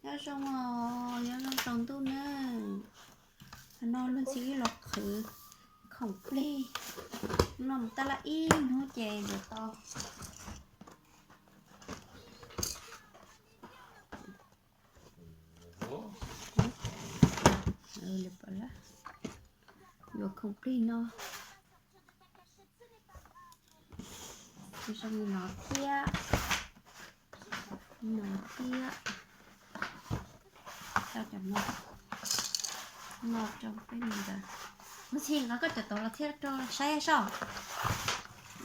Nyob zoo os, nyob zoo tsaus ntuj nawb. Hnub no luag ntxhi wb los qhwv khoom plig. Hnub no mus tab laj ib hnub ces yuav tau yuav khoom plig no. Zoo li no thiab, no thiab. Tau cov no, no rau peb mus ntawd. Mus txhij nqa koj cov tod los thiab rau saib saib.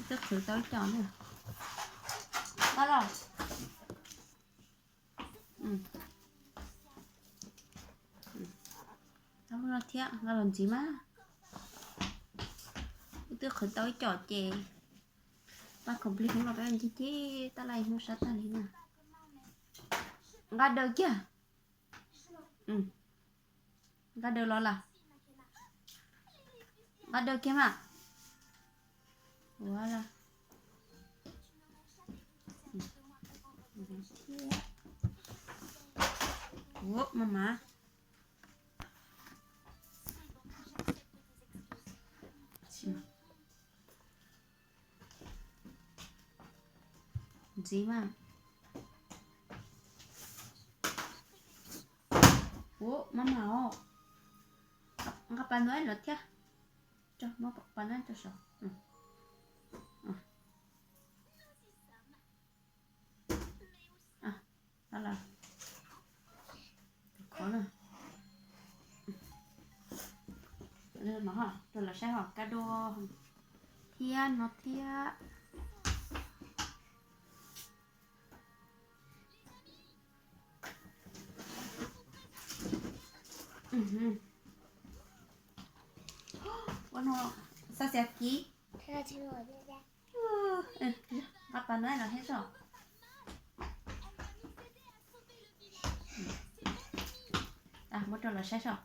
Twb qhwv tau ib co na. Nqa los. Nqa los thiab, nqa los ntxiv mas. Wb twb qhwv tau ib co ces pab khoom plig hnub no peb ncig cig tab laj ib hnub sab tag li na. Nqa daws kiag. Nqa daws los las. Nqa daws kiag mas. Ua las. Ua mas mas. Ntxiv mas. Ua mas mas os. Nqa pas no los thiab. Tso, muab pas no rau saum. Qhov no, no rau lawv saib hos, ka dua thiab no thiab. Ua no, xav xav kiv. Nqa pas no los thiab so. Muab rau lawv saib so.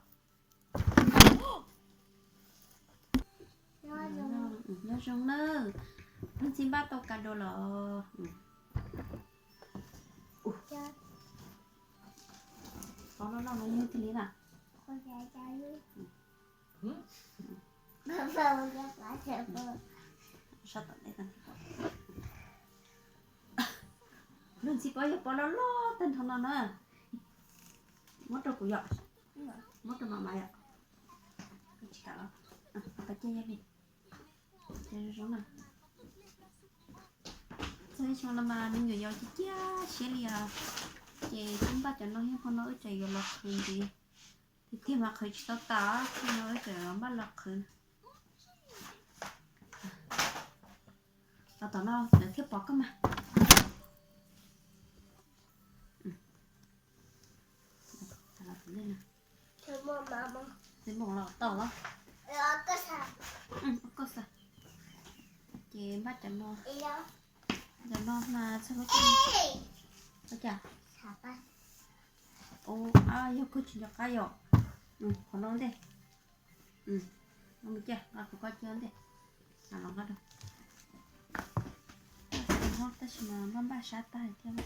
Nyob zoo nawb, luag ntxhi npaj tau ka dua los. Pov loj loj no yog thiaj li na. Luag ntxhi pov yog pov loj loj tag nrho no na. Muab rau kuv yom. Muab rau mam mas yom. Tsis kam los, pas ceg yog li. Zoo na. Txog ib xyoo no mas me nyuam yaus cig ciaj siab li os. Ces twb npaj cov no thiab, hmo no wb tseem yuav los qhwv ntxiv. Tiag tiag mas qhwv tsis tau tas, hmo no wb tseem npaj los qhwv. Los tom no lawv thiaj pom koj mas. Txiv Npoos los tau los? Koj xav. Ces npaj cov no, cov no mas txog lub, ua cas? Yog kawg tsis nco qab yom. Qhov no ntej. Mus cia, nqa kuv koj cia ntej. Los nqa rau. Tab sis mas npaj npaj sab tag thiab.